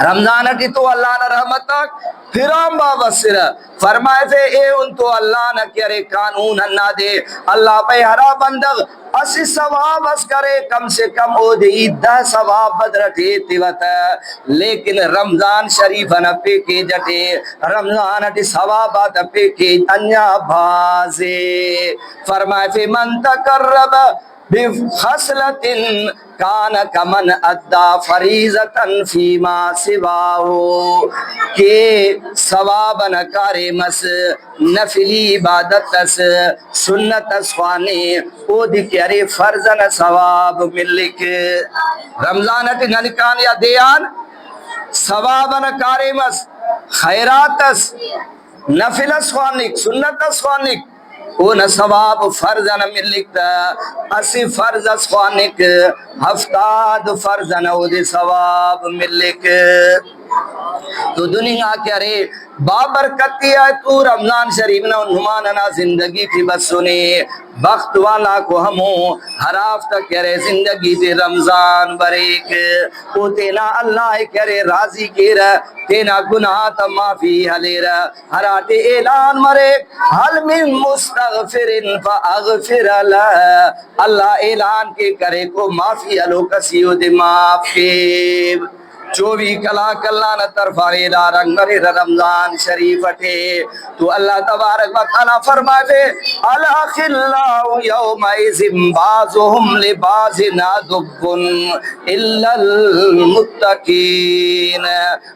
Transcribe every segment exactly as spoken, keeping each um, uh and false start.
رمضان اٹی تو اللہ نا رحمت آک پھران با بسرہ۔ فرمائفے ایہن تو اللہ نا کہ ارے قانون ہندادے، اللہ پائے ہرا بندغ اسہ ثواب اس کرے، کم سے کم اودے ای دہ ثواب بدل اٹ ایتیوہ تہ، لیکن رمضان شریف نا پیکیج اٹی، رمضان اٹی ثواب آتا پیکیج انجا بھازے۔ فرمائفے، من تقرب بخصلة کان کمن ادا فریضة فیما سواہ، کہ ثواب نا کاریم اس، نفلی عبادت اس، سنت اس خوانے، اودے کہ ارے فرض نا ثواب ملک۔ رمضان اٹی ننکان یا دے آن ثواب نا کاریم اس، خیرات اس، نفل اس خوانک، سنت اس خوانک، اونا ثواب فرض انا ملک تہ۔ اسہ فرض اس خوانک، ہفتاد فرض انا اودے ثواب ملک۔ تو دن انگا کہ ارے بابرکتی آ تو رمضان شریف نا نمان انا زندگی ٹی بسنے۔ بخت والاکو ہمو ہرافتا کہ ارے زندگی ٹی رمضان بریک، او تینا اللہ ءِ کہ ارے راضی کیرہ، تینا گناہ تا معافی ہلیرہ۔ ہراٹی اعلان مریک، "هل من مستغفر فاغفر له"، اللہ اعلان کے کریکو معافی ہلوک اس ای اودے معاف کیو۔ چوبی کلاک اللہ نا طرفان اعلان مریرہ رمضان شریف اٹی۔ تو اللہ تبارک و تعالی فرماتے، "الاخلاء یومئذ بعضهم لبعض عدو الا المتقین"۔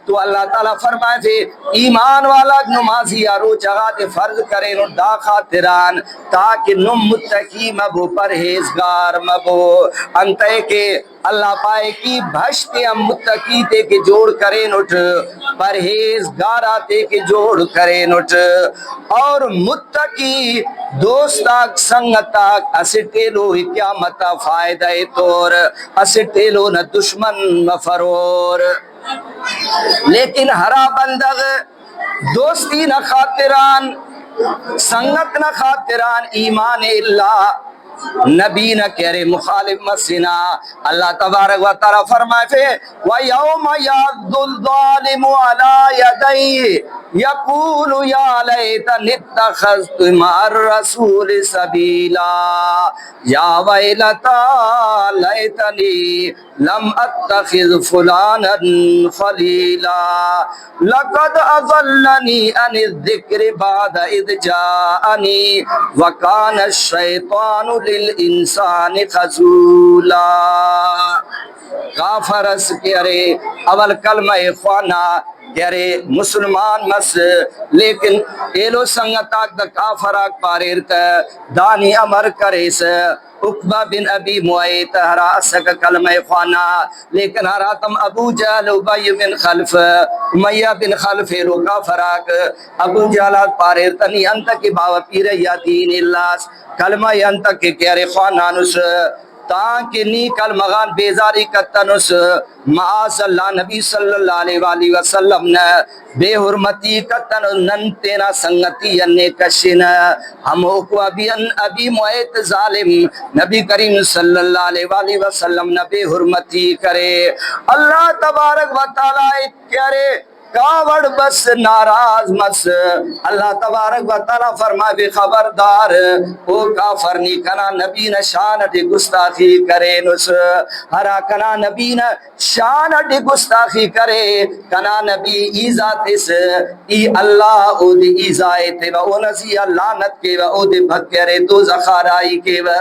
تو اللہ تعالی فرماتے، ایمان والاک نمازی آ روچہ غاتے فرض کرینٹ دا خاطران تاکہ نم متقی مبو، پرہیزگار مبو۔ انتئے کہ اللہ پائے کہ بھشت آن متقی تے کہ جوڑ کرینٹ، پرہیزگار آتے کہ جوڑ کرینٹ۔ اور متقی دوست آک، سنگت آک اسٹ ایلو قیامت آ فائدہ ایتور، اسٹ ایلو نا دشمن مفرور۔ لیکن ہرا بندغ دوستی نا خاطران، سنگت نا خاطران ایمان الا، نبی نا کہ ارے مخالف مسنا، اللہ تبارک و تعالی فرمائفے، "ویوم یعض الظالم علی یدیہ یقول یا لیتنی اتخذت مع الرسول سبیلا، یا ویلتی لیتنی لم اتخذ فلانا خلیلا، لقد اضلنی عن الذکر بعد اذ جاءنی وکان الشیطان للانسان خذولا۔" کافر اس کہ ارے اول کلمہ ءِ خوانا کہ ارے مسلمان مس، لیکن ایلو سنگت آک دا کافر آک پاریر تہ دانی امر کریسہ۔ عقبہ بن ابی معیط ہرا اسکہ کلمہ ءِ خوانا، لیکن ہراتم ابو جہل، ابی بن خلف، امیہ بن خلف، ایلو کافر آک، ابو جہل آک پاریر تہ نی انتکہ باوہ پیرہ یا دین الاس، کلمہ ءِ انتکہ کہ ارے خوانانس، تانکہ نی کلمہ غان بیزاری کتنس۔ معاذ اللہ، نبی صلی اللہ علیہ وآلہ وسلم نا بے حرمتی کتنس، نن تینا سنگتی آن نے کشنہ۔ ہموکو ابی ان، ابی معیط ظالم نبی کریم صلی اللہ علیہ وآلہ وسلم نا بے حرمتی کرے۔ اللہ تبارک و تعالی کہ ارے کاوڑ بس، ناراض مس۔ اللہ تبارک و تعالی فرمائے، خبردار او کافر، نی کنا نبی نا شان اٹی گستاخی کرینس۔ ہرا کنا نبی نا شان اٹی گستاخی کرے، کنا نبی ایذا تس، ای اللہ اودے ایذا ایتیوہ، اونا زی آ لعنت کیوہ، اودے بھگ کرے، دوزخ آ راہی کیوہ۔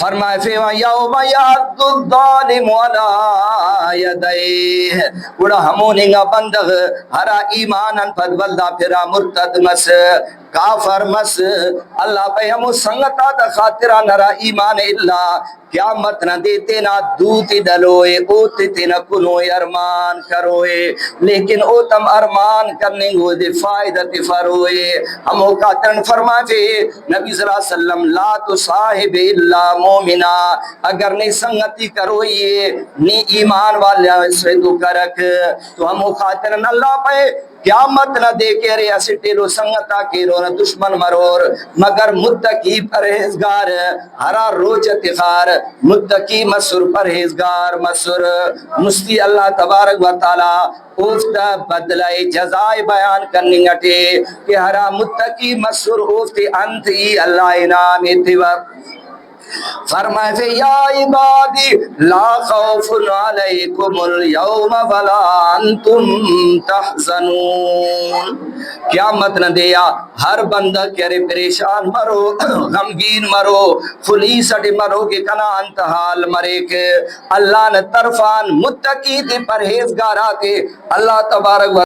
فرمائفیوہ، یوم یعض الظالم علی یدیہ، گڑا ہمون انگا بندغ ہرا ایمان آن پد ولدا پھرا مرتد مس، کافر مس، اللہ پائے ہمو سنگت آتا خاطران ہرا ایمان الا، قیامت نا دے تینا دوتے ڈلوئے، اوتے تینا کنوئے ارمان کروئے، لیکن اوتم ارمان کننگ اودے فائدہ تفروئے۔ ہموکا ترند فرماتے نبی صلی اللہ علیہ وسلم، "لا تصاحب الا مومنا"، اگر نے سنگتی کروئی ءِ، نی ایمان والا سے تو کرک۔ تو ہمو خاطران اللہ پائے قیامت نا دے کہ ارے اسٹ ایلو سنگت آک ایلو دشمن مرور، مگر متقی پرہیزگار ہرا روچہ تخار، متقی مسر، پرہیزگار مسر۔ مستی اللہ تبارک و تعالی اوفتا بدلہ جزائے بیان کننگ اٹے کہ ہرا متقی مسر اوفتے انت ای اللہ انعام ایتیوہ۔ فرمائفے، یا عبادی لا خوف علیکم الیوم ولا انتم تحزنون۔ قیامت نا دے آ ہر بندغ کہ ارے پریشان مرو، غمگین مرو، خلیس اٹی مرو کہ کنا انت حال مریک۔ اللہ نا طرفان متقی تے پرہیزگار آتے اللہ تبارک و